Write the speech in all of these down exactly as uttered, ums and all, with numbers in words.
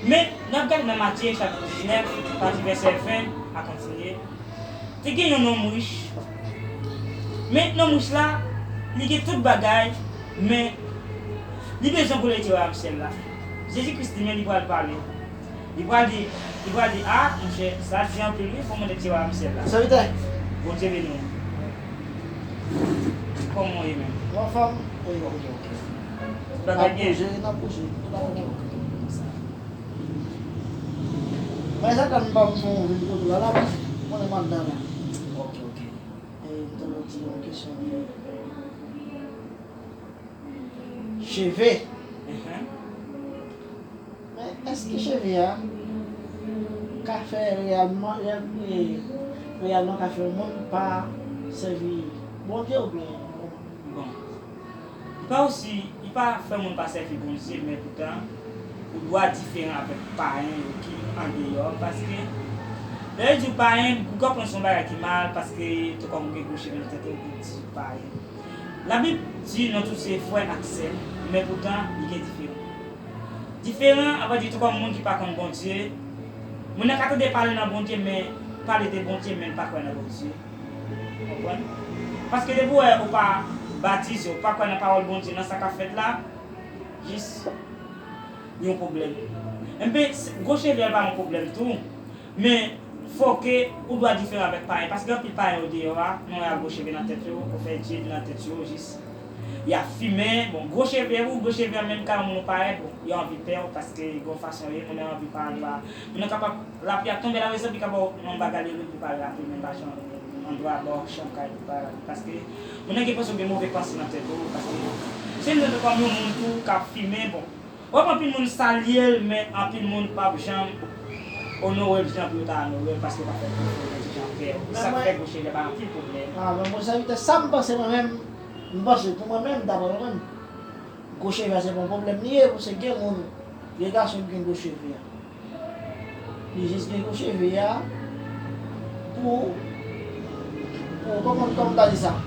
Men, n ap gade nan Matye chapit diznèf, pati vèsè ven a kontinye. Te gen yon nonm rich. Men, nonm rich la, li gen tout bagay, men li bezwen pou l erite wayòm syèl la. Jezi Kris li menm, li pral pale. Li pral di, li pral di, a, monchè, sa di anpil wi, pou moun erite wayòm syèl la. Sèvitè. Bondye beni w. Kòman w ye menm? Ou anfòm? Wi, ok, ok. Bagay byen? N ap bouje, n ap bouje. Tout bagay byen. Men sa tann m pa m fè yon vil kote la, la, mwen, mwen, mwen anndan la. Ok, ok. E, m te vle di yon kesyon. Cheve. Mhm. Men, èske cheve a ka fè reyèlman, reyèl-, e, reyèlman ka fè yon moun pa sèvi Bondye oubyen kòman? Bon. Li pa osi, li pa fè moun pa sèvi Bondye, men poutan, ou dwe diferan avèk payen yo ki andeyò, paske lè yo di w payen, ou konprann se yon bagay ki mal, paske tankou ou gen gwo cheve nan tèt ou, ou di payen. Labib di nou tout se frè ak sè, men poutan, li gen diferan. Diferan, ann di tankou moun ki pa konn Bondye, moun nan ka tande pale nan Bondye, men pale de Bondye, men l pa kwè nan Bondye. Konprann? Paske depi w wè ou pa batize, ou pa kwè nan pawòl Bondye, nan sa k ap fèt la, jis yon pwoblèm. Enben, gwo cheve a pa yon pwoblèm tou, men fò ke ou dwe diferan avèk payen, paske anpil payen yo deyò a, nou wè ak gwo cheve nan tèt yo, ou fè dye nan tèt yo, jis y ap fimen, bon, gwo cheve, ou gwo cheve an menm ka yon moun ou parèt, bon, yo anvi pè w, paske gon fason yo ye, moun nan anvi pale a, moun nan kapab, lapli ap tonbe, la rezon li ka ba w yon bagay li, li pale lapli, men pa jan andwa ba w chanm kay li pale lapli, paske moun nan gen panse ou gen move panse nan tèt ou, paske se menm jan kòm yon moun tou k ap fimen, bon, w ap anpil moun salye l, men anpil moun p ap janm onore l jan pou yo ta onore l, paske yo pa fè konfyans nan ti jan pè w. Sa k fè gwo cheve pa anpil pwoblèm. A, men mwen sèvitè, sa m panse mwen menm, m panse pou mwen menm, dapre mwen menm, gwo cheve a se pa yon pwoblèm li ye, paske gen moun, gen gason ki gen gwo cheve a. Li jis gen gwo cheve a pou, pou, kòman, kòman ta di sa?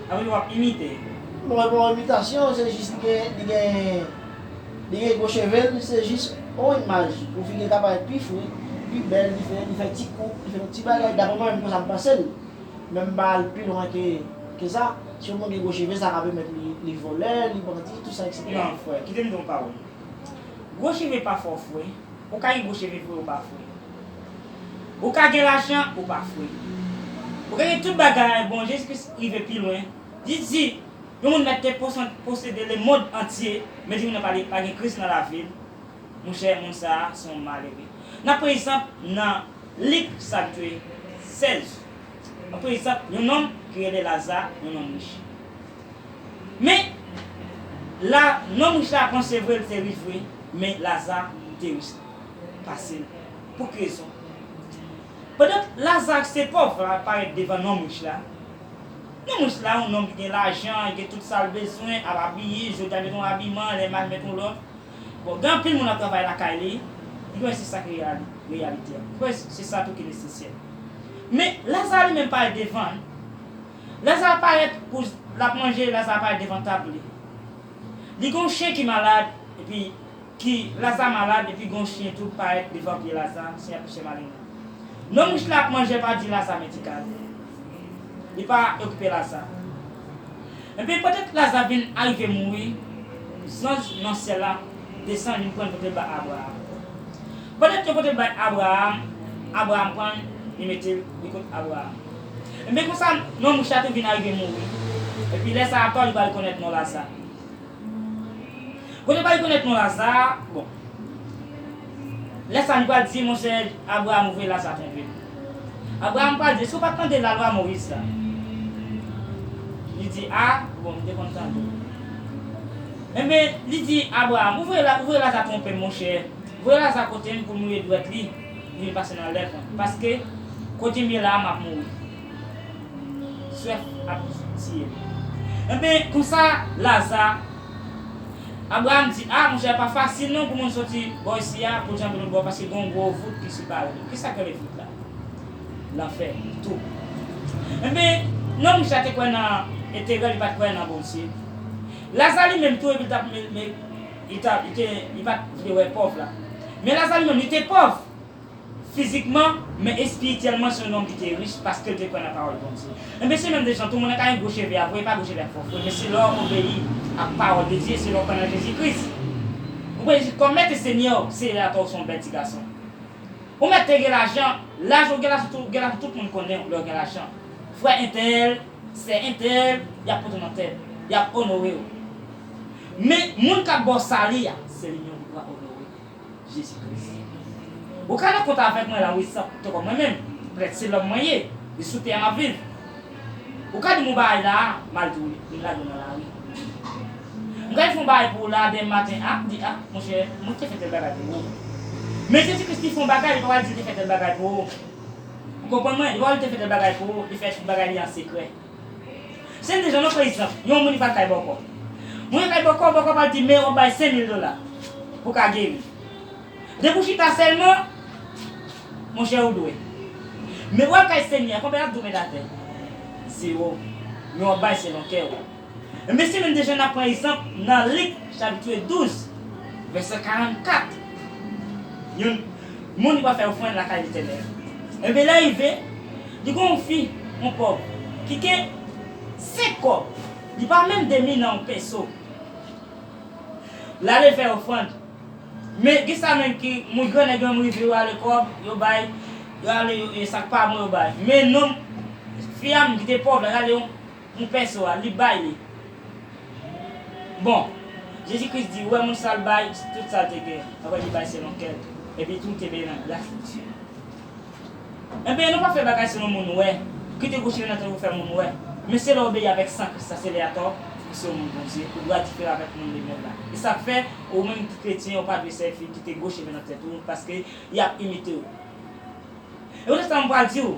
Apre w ap imite. Non, e pa yon imitasyon, se jis li gen, li gen, li gen gwo cheve l, se jis yon imaj. Pou figi l ka parèt pi fre, pi bèl, li fè, li fè ti koup, li fè yon ti bagay, dapre mwen menm konsa m panse l. Men m pa al pi lwen ke, ke sa. Si yon moun gen gwo cheve, sa ka pèmèt li, li vòlè, li bandi, tout sa, et cetera. Non, frè, kite m di w yon pawòl. Gwo cheve pa fè w fre. Ou ka gen gwo cheve vre, ou pa fre. Ou ka gen lajan, ou pa fre. Ou ka gen tout bagay, bon, Jezi Kris rive pi lwen. Li di, yon moun mèt te posan-, posede lemonn antye, men di moun nan pa, pa gen Kris nan lavi l. Monchè, moun sa a se yon malere. N ap pran egzanp nan Lik chapit sèz. N ap pran egzanp yon nonm ki rele Laza, yon nonm rich. Men, la, nonm rich la panse vre, l te rich vre, men Laza te rich pase l. Pou ki rezon? Pandan Laza ki se pòv la parèt devan nonm rich la, nonm rich la, yon nonm ki gen lajan, li gen tout sa l bezwen, ap abiye, jodi a met yon abiman, lè mal met yon lòt. Bon, gen anpil moun ap travay lakay li, li kwè se sa ki reyali-, reyalite a. Li kwè se sa tou ki nesesyè. Men, Laza li menm parèt devan l. Laza parèt pou l ap manje, Laza parèt devan tab li. Li gen yon chen ki malad, epi ki Laza malad, epi gen yon chen tou parèt devan pye Laza, chen ap pouse maleng nan. Nonm rich la ap manje, pa di Laza medikal. Li pa okipe Laza. Epi, pandan Laza vin arive mouri, zanj nan syèl la desann, vin pran l pote l bay Abraram. Pandan yo pote l bay Abraram, Abraram pran l, li mete l, li kot Abraram. Epi, konsa, nonm rich la tou vin arive mouri. Epi, lè sa a atò, li pa rekonèt non Laza. Kote pa rekonèt non Laza, bon. Lè sa, li pral di, monchè, Abraram, ou voye Laza twonpe l. Abraram pral di, èske w pa t tande lalwa Moyiz la? Li di, a, bon, m te konn tande. Enben, li di, Abraram, ou voye La-, ou voye Laza twonpe m, monchè. Voye Laza kote m pou m mouye dwèt li, li vin pase nan lèv mwen. Paske, kote m ye la a, m ap mouri. Swèf ap tiye m. Enben, konsa, Laza, Abraram di, a, monchè, pa fasil non pou moun soti bò isi a, pou l janbe lòt bò, paske gen yon gwo vout ki separe nou. Kisa k rele vout la? Lanfè, tou. Enben, nonm rich la te kwè nan enterè, li pa t kwè nan Bondye. Laza li menm tou, epi l t ap, li t ap, li te, li pa t vle wè pòv la. Men Laza li menm, li te pòv fizikman, men espirityèlman, se yon nonm ki te rich paske l te kwè nan pawòl Bondye. Ebyen, se menm de jan tou, moun nan ka gen gwo cheve a vre, pa gwo cheve a fò vre, men se lè w obeyi ak pawòl de Dye, se lè w kwè nan Jezi Kris. Ou kwè Jezi kòm Mèt e Senyè w, se lè a tou w se yon bèl ti gason. Ou mèt te gen lajan, laj ou gen lajan, tou, gen lajan, tout moun konnen w lè w gen lajan. Frè entèl, sè entèl, y ap pote w nan tèt, y ap onore w. Men, moun k ap ba w sali a, se li menm ki pral onore w. Jezi Kris. Ou ka nan kont avèk mwen la, wi, san, tankou mwen menm. Petèt se lòm mwen ye, e sou tè a m ap viv. Ou ka di m yon bagay la a, m al di w li, m lage w nan lari. M ka di fè yon bagay pou ou la, demen maten, a, di, a, monchè, mwen te fè tèl bagay pou ou. Men Jezi Kris li fè yon bagay, li pa pral di li te fè tèl bagay pou ou. Ou konprann mwen? Li pa pral di li te fè tèl bagay pou ou, li fè tout bagay li an sekrè. Se de jan, nou pran egzanp, yon moun li pral kay bòkò. Moun li kay bòkò, bòkò pral di, men w ap bay senk mil dola pou w ka geri. Depi w chita sèlman, monchè, ou dwe. Men w al kay Senyè a, konbyen l ap di w met atè? Zewo. Men w ap bay selon kè w. Ebyen, se menm de jan n ap pran egzanp nan Lik, chapit douz, vèsè karannkat. Yon moun li pral fè ofrann lakay Letènèl. Ebyen, lè rive, li gen yon fi, yon pòv, ki gen senk kòb. Li pa menm demi nan yon peso. L ale fè ofrann. Men gen sa menm ki, moun grannèg yo menm rive, yo ale kòb, yo bay, yo ale, yo, yo sa k pa bon, yo bay. Men nonm, fi a menm ki te pòv la, l ale yon, yon peso a, li bay li. Bon, Jezi Kris di, ou wè moun sa l bay, tout sa l te gen. Apre li bay selon kè l. Epi tou, l te benyen nan gras Bondye. Ebyen, nou pa fè bagay selon moun wè. Kite gwo chemen nan tèt ou fè moun wè. Men se lè w obeyi avèk san Kris la, se lè a tou, ou se yon moun Bondye, ou dwe diferan avèk moun lemèl la. E sa k fè, ou menm ki kretyen, ou pa dwe sèvi, kite gwo chemen nan tèt ou, paske y ap imite w. E poutèt sa, m pral di w,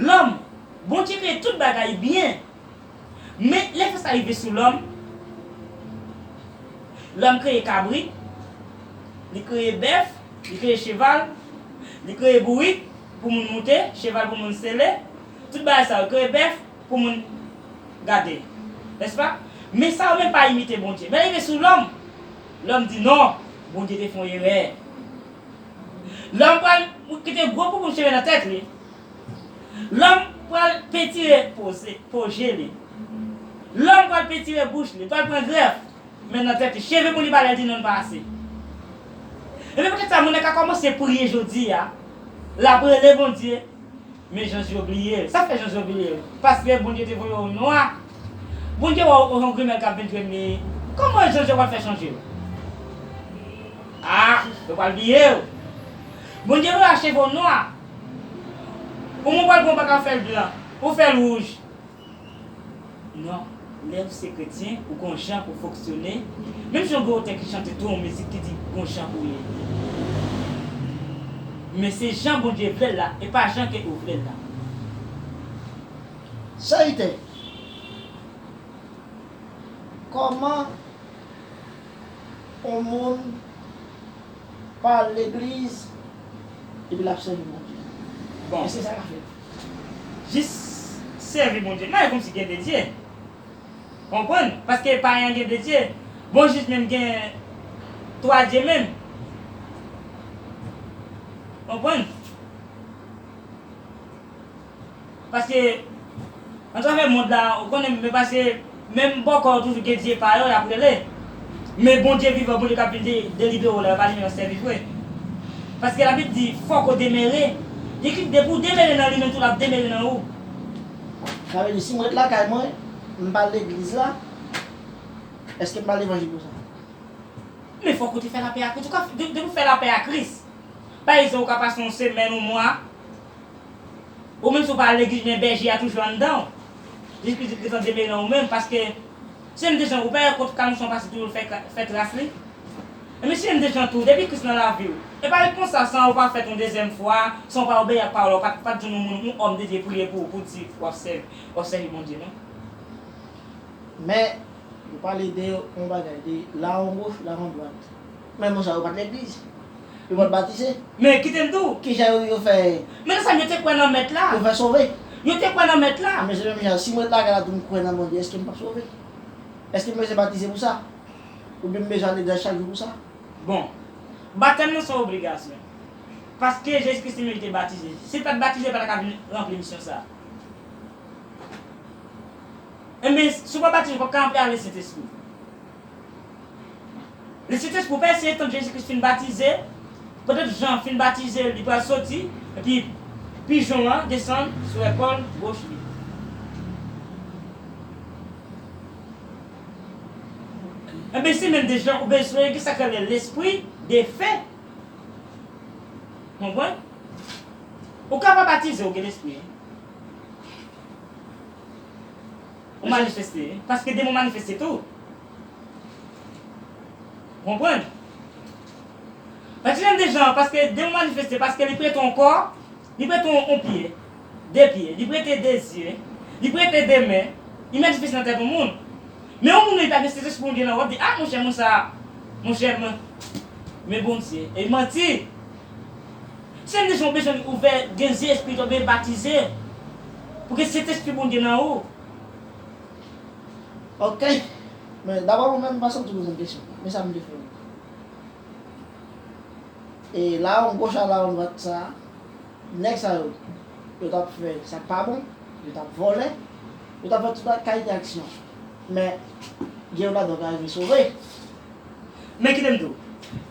lòm, Bondye kreye tout bagay byen. Men, lè fè sa rive sou lòm, lòm kreye kabrit, li kreye bèf, li kreye cheval, li kreye bourik pou moun moute, cheval pou moun sele, tout bagay sa yo, kreye bèf pou moun gade, nèspa? Men sa yo menm pa imite Bondye. Men lè rive sou lòm, lòm di non, Bondye te fè yon erè. Lòm pral kite gwo pou moun cheve nan tèt li. Lòm pral pentire po ze-, po je li. Lòm pral pentire bouch li, pral pran grèf, men nan tèt li, cheve pou li pa lè di non pa ase. Ebyen, poutèt sa, moun nan ka kòmanse priye jodi a, l ap rele Bondye, men Jan Jòb bliye l. Sa fè Jan Jòb bliye l? Paske Bondye te voye w nwa. Bondye wè w yon grimèl k ap vin jwenn li. Kòman Jan Jòb pral fè chanje l? A, yo pral bliye w. Bondye voye w cheve w nwa. Ou menm pral pran w pa ka fè l blan, ou fè l wouj. Non, lè w se kretyen, ou gon jan pou fonksyone. Menm jan gon otè ki chante tou yon mizik ki di gon jan pou ye. Men se jan Bondye vle l la, e pa jan ke ou vle l la. Sè Itè, kòman yon moun pa al legliz epi l ap sèvi Bondye? Bon. Èske sa ka fèt? Jis sèvi Bondye. Mare kòmsi gen de Dye. Konprann? Paske payen an gen de Dye. Bon, jis menm gen twa Dye menm. Konprann? Paske, atravè mond la, ou konnen, men paske, menm bòkò yo toujou gen dye pa yo, y ap rele. Men Bondye vivan, Bondye k ap vin de-, delivre w la, yo pa li menm sèvi vre. Paske Labib di, fòk ou demere. Li di, depi w demere nan li, menm tou l ap demere nan ou. Sa vle di, si mwen ret lakay mwen, m pa al legliz la, èske m pa al levanjil konsa? Men fòk ou te fè lapè ak Kris. Ou ka, de, depi w fè lapè ak Kris, pa egzanp, ou ka pase yon semèn, yon mwa, ou menm si w pa al legliz, men bèje a toujou anndan w. Jezi Kris gentan demere nan ou menm, paske se menm de jan, ou pa wè kot kalonson pase toujou fè, fè tras li? Ebyen, se menm de jan tou, depi Kris nan lavi w, e pa ret konsa san ou pa fèt yon dezyèm fwa, san ou pa obeyi ak pawòl la, ou pa t, pa t jwenn yon moun, yon òm de Dye priye pou ou, pou di w ap sèvi, w ap sèvi Bondye, non. Men, yo pale de yon bagay, de lavan goch, lavan dwat. Men moun sa yo pa t legliz. Yo pa t batize. Men kite m di w. Kijan yo, yo fè? Men nan sa, yo te kwè nan Mèt la. Yo fè sove. Yo te kwè nan Mèt la. Men se menm jan, si mwen ret lakay la tou m kwè nan Bondye, èske m p ap sove? Èske m bezwen batize pou sa? Oubyen m bezwen al legliz chak jou pou sa? Bon. Batèm nan se yon obligasyon. Paske Jezi Kris li menm li te batize. Si l pa t batize, li pa t ka vin ranpli misyon sa a. Enben, si w pa batize, w p ap ka ranpli avèk Sentespri. Lesentespri, w pa eseye tann Jezi Kris fin batize. Pandan Jan fin batize, li pral soti, epi pijon an desann sou epòl goch li. Enben, se menm de Jan, ou bezwen gen sa k rele lespri de fe. Konprann? Ou ka pa batize, ou gen lespri. Ou manifeste. Paske demon manifeste tou. Konprann? Patizan de Jan, paske demon manifeste, paske li prete yon kò, li prete yon, yon pye, de pye, li prete de zye, li prete de men, li manifeste nan tèt yon moun. Men yon moun li pa gen Sentespri Bondye nan, w ap di, a, monchè, moun sa, monchè, men, men Bondye. E manti. Se menm jan w bezwen ouvè, gen zye espirityèl, oubyen batize. Pou ke Sentespri Bondye nan ou. Ok. Men, dabò, mwen menm, m pa santi m poze m kesyon. Men sa m te fè. E lawon goch a lawon dwat sa, nèg sa yo, yo t ap fè sa k pa bon, yo t ap vòlè, yo t ap fè tout kalite aksyon. Men, gen yo ladan yo ka rive sove. Men kite m di w,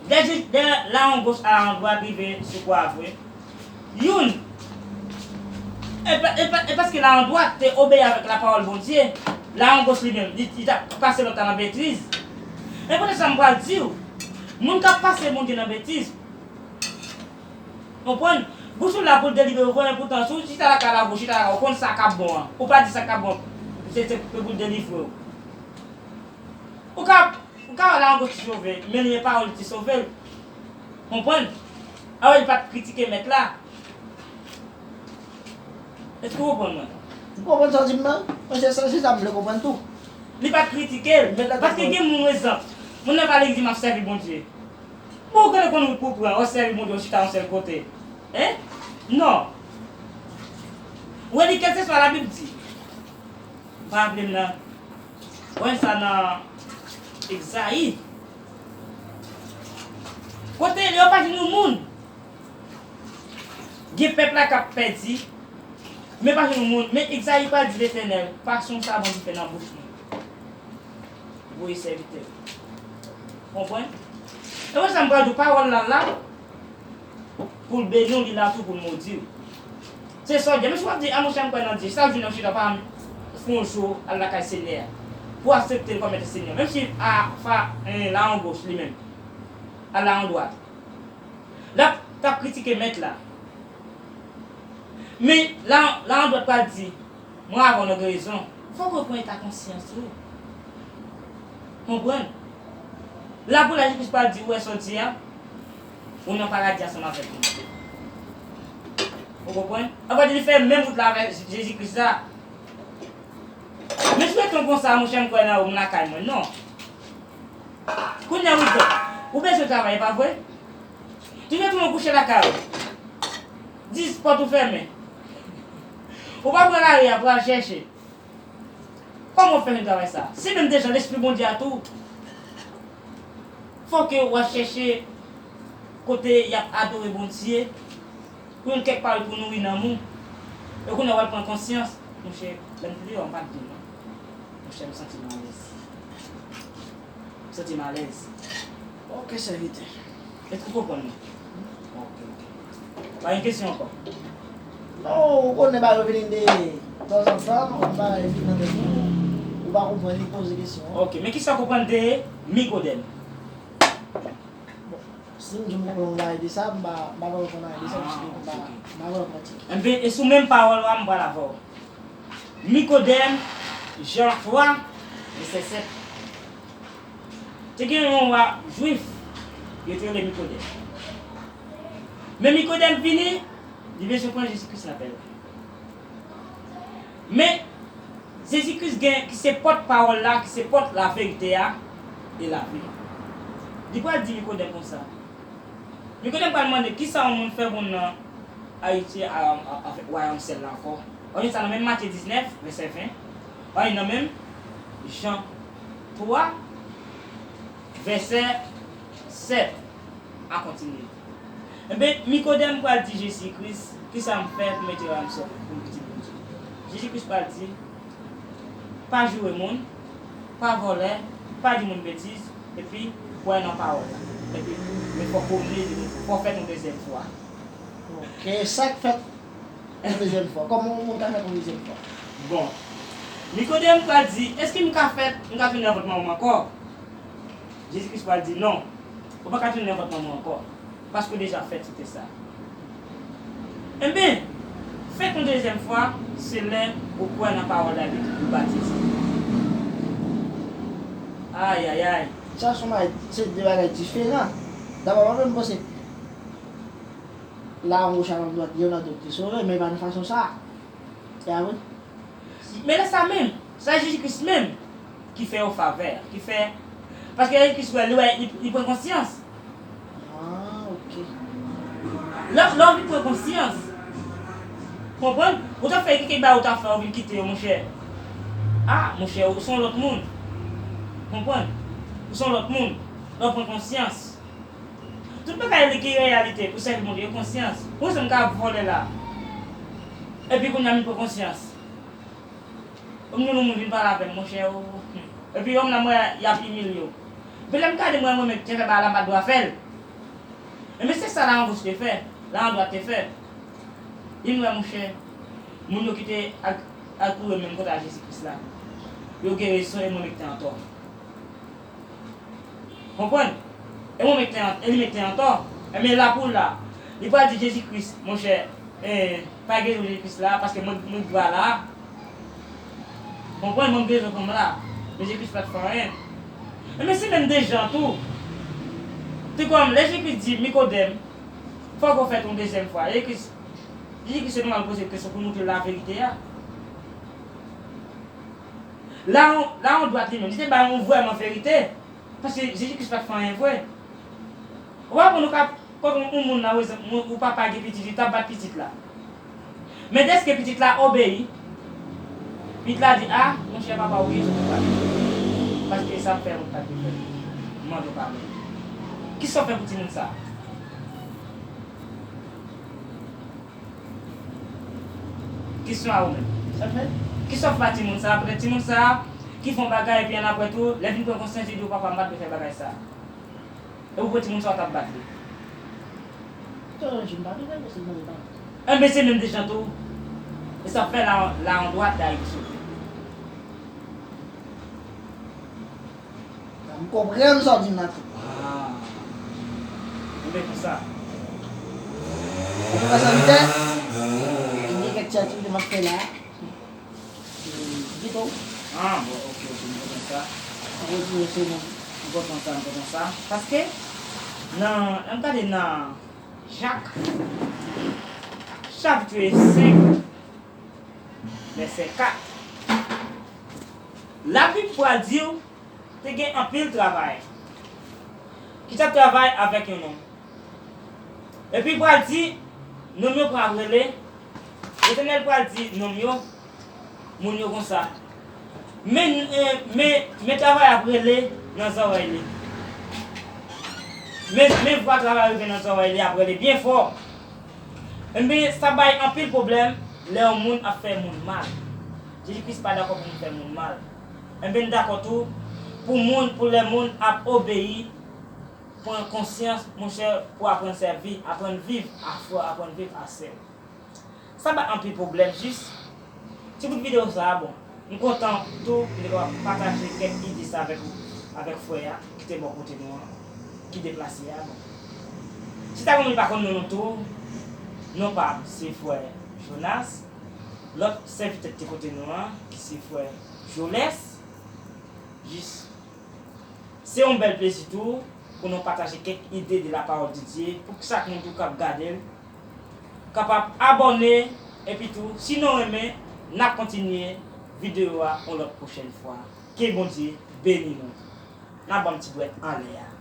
de, de lawon goch a lawon dwat rive sou kwa vre. Youn, e pa, e pa, e paske lawon dwat te obeyi avèk lapawòl Bondye, lawon goch li menm, li, li t ap pase lòt la nan betiz. Men poutèt sa m pral di w, moun k ap pase Bondye nan betiz, konprann, bouch ou la pou l delivre w vre, men poutan, si w chita lakay la, ou chita lakay, ou konn sa k ap bon an, ou pa di sa k ap bon, se, se pou l delivre w. Ou ka, ou ka wè lawon goch li sove, men li men pawòl li te sove l. Konprann? Alò, li pa t kritike mèt la. Èske w konprann mwen? M konprann sa w di m nan. Mwen, se sa, se sa m vle konprann tou. Li pa t kritike l. Paske gen moun, egzanp, moun nan pa legliz, m ap sèvi Bondye. Bon, ou genlè konn wout pou w pran, w ap sèvi Bondye, w chita yon sèl kote. Hein? Non. Ou wè li, kèlkeswa Labib di. M pa raple m nan. Wè sa nan Egzayi. Kote yo pa jwenn yon moun. Gen pèp la k ap pèdi. Men pa jwenn yon moun. Men Egzayi pral di Letènèl, pa sonje sa Bondye fè nan bouch mwen. Voye sèvitè. Konprann? E wè sa m pral di w, pawòl la la. Pou l beni w, li la tou pou l modi w. Se sa w di. Menm si w ap di, a monchè, m kwè nan Dye, chak jou nan chita pa fè yon jou al lakay Senyè a. Pou w aksepte l kòm èt Senyè. Menm si a, fa, en, lawon goch li menm, al lawon dwat. L ap, t ap kritike mèt la. Men, la, lawon dwat pral di, mwen avè w, nou gen rezon. Fòk ou pran eta konsyans ou. Konprann? La pou la Jezi Kris pral di, ou wè sa w di a, ou nan paradi ansanm avèk mwen. Ou konprann? Anfèt, li fè menm wout la avèk Jezi Kris la. Men si w ret konsa, monchè, m kwè nan ou, m lakay mwen. Non. Kounye a, ou bezwen travay, e pa vre? Tounen tounen kouche lakay ou. Dis pòt ou fèmen. Ou pa pran lari a pou al chèche. Kòman w fè jwenn travay sa? Se menm de jan lespri Bondye a tou. Fò ke w al chèche kote y ap adore Bondye, pou jwenn kèk pawòl pou nouri nanm ou. E kounye a w al pran konsyans, monchè, lè m te deyò, m pa t byen, non. Monchè, m santi m alèz. M santi m alèz. Ok, sèvitè. Èske w konprann mwen? Ok, ok. Pa gen kesyon ankò? Non, ou konnen bagay yo vini de tanzantan, non, bagay vini nan tèt ou, ou pa konprann, li poze kesyon. Ok, men kisa w konprann de Mikodèm? Bon, si m di m konprann yon bagay de sa, m pa, m pa konprann bagay de sa, paske m pa, m pa konprann pratike. Enben, e sou menm pawòl la, m pral avè w. Mikodèm, Jan twa, vèsè sèt. Te gen yon wa jwif, yo te rele Mikodèm. Men Mikodèm vini, li bezwen pran Jezi Kris nan pèlen. Men, Jezi Kris gen, ki se pòt pawòl la, ki se pòt laverite a, e lavi. Li pral di Mikodèm konsa. Nikodèm pral mande, kisa yon moun fè moun nan erite a, a, avèk wayòm syèl la ankò? W ap jwenn sa nan menm Matye diznèf, vèsè ven. W ap jwenn nan menm Jan twa, vèsè sèt. a kontinye. Enben, Nikodèm pral di Jezi Kris, "Kisa m fè pou mete rann sòt pou m pitit Bondye?" Jezi Kris pral di, "Pa joure moun, pa vòlè, pa di moun betiz, epi kwè nan pawòl la. Epi, men fòk ou vle, fòk fèt yon dezyèm fwa." Ok, sa k fèt yon dezyèm fwa? Kòman yon moun ka fèt yon dezyèm fwa? Bon, Nikodèm pral di, "Èske m ka fèt, m ka tounen nan vant manman m ankò?" Jezi Kris pral di, "Non, ou pa ka tounen nan vant manman w ankò, paske w deja fèt sou tè sa." Enben, fèt yon dezyèm fwa, se lè ou kwè nan pawòl la, epi ou batize. Ayayay. Sa se yon bagay, se de bagay diferan. Dabò, mwen menm, m panse, lawon goch ak lawon dwat, youn nan de yo te sove, men pa nan fason sa a. E a vre? Men lè sa menm, se Jezi Kris menm ki fè yo favè, ki fè, paske Jezi Kris wè, li wè, li, li pran konsyans. Ah, ok. Lè, lè w vin pran konsyans, konprann? Ou t ap fè kèk bagay ou t ap fè, ou vin kite yo, monchè. Ah, monchè, ou se yon lòt moun. Konprann? Ou se yon lòt moun. Lè w pran konsyans. Tout bagay li ki reyalite pou sèvi Bondye, konsyans. Ou wè sa m ka ap vòlè la. Epi kounye a m pran konsyans. Ou m jwenn yon moun vin pale avè m, monchè, ou. Epi yon moun la mwen y ap imilye w. Epi lè m gade mwen, mwen menm ki te fè bagay la, m pa t dwe fè l. Enben se sa lawon goch te fè, lawon dwat te fè. Li di, "Monchè, moun yo ki te al, al kouri menm kote a Jezi Kris la, yo gen rezon e mwen menm ki te antò." Konprann? E mwen menm ki te an, e li menm ki te antò. Enben la pou la, li pral di Jezi Kris, "Monchè, eh, pa gen Jezi Kris la, paske mwen, mwen dwa la." Konprann, mwen bezwen fanm la. Men Jezi Kris pa t fè anyen. Enben se menm de jan tou. Te kòm lè Jezi Kris di Nikodèm, "Fòk ou fèt yon dezyèm fwa." Jezi Kris, Jezi Kris se nòmal poze kesyon pou l montre laverite a. Lawon, lawon dwat li menm, li te bay yon vrèman verite. Paske Jezi Kris pa t fè anyen vre. Ou pa konn ou ka Kot yon, yon moun nan, ou, ou papa gen pitit, li t ap bat pitit la. Men dèske pitit la obeyi, pitit la di, "A, monchè, papa, ou gen rezon pou bat. Paske sa m fè, ou pa t dwe fè. M mande w padon." Kisa w fè pou timoun sa a? Kesyon a ou menm. Sa fè? Kisa w fè a timoun sa a? Petèt timoun sa a ki fè yon bagay, epi annapre tou, lè l vin pran konsyans, li di w, "Papa, m pa t dwe fè bagay sa a." E ou kwè timoun sa w t ap bat li? Enben se menm de jan tou. E sa fè la, lawon dwat la, li sove. M konprann sa w di m la tou. Ah. Enben konsa. Enben konsa m fè. M gen kèk ti aktivite m ap fè la. Pito. Ah, bon, ok, ok, m kontan sa. Mwen di yo se nou. M kontan sa, m kontan sa. Paske, nan, ann gade nan Jak, chapit senk, vèsè kat. Labib pral di w, te gen anpil travayè ki t ap travay avèk yon nonm. Epi pral di, nonm yo pral rele, Letènèl pral di nonm yo, moun yo konsa. Men, eh, men, men travayè ap rele nan zòrèy li. Men, men vwa travayè rive nan zòrèy li, ap rele byen fò. Enben, sa bay anpil pwoblèm lè yon moun ap fè moun mal. Jezi Kris pa dakò pou moun fè moun mal. Enben, l dakò tou pou moun, pou lè moun ap obeyi, pran konsyans, monchè, pou aprann sèvi, aprann viv a frè, aprann viv a sè. Sa bay anpil pwoblèm, jis ti bout videyo sa a, bon, m kontan tou pou te kapab pataje kèk ide sa avèk ou, avèk frè a ki te bò kote nou an, ki deplase a, bon. Si ta gen moun ki pa konn non nou tou, non pa m se frè Jonas, lòt sèvitè ki te kote nou an, ki se frè Jolès, jis. Se yon bèl plezi tou pou nou pataje kèk ide de la parole de Dieu pou chak moun tou k ap gade l kapab abòne, epi tou, si nou renmen, n ap kontinye videyo a yon lòt pwochèn fwa. Ke Bondye beni nou. N ap ban m ti bwèt anlè a.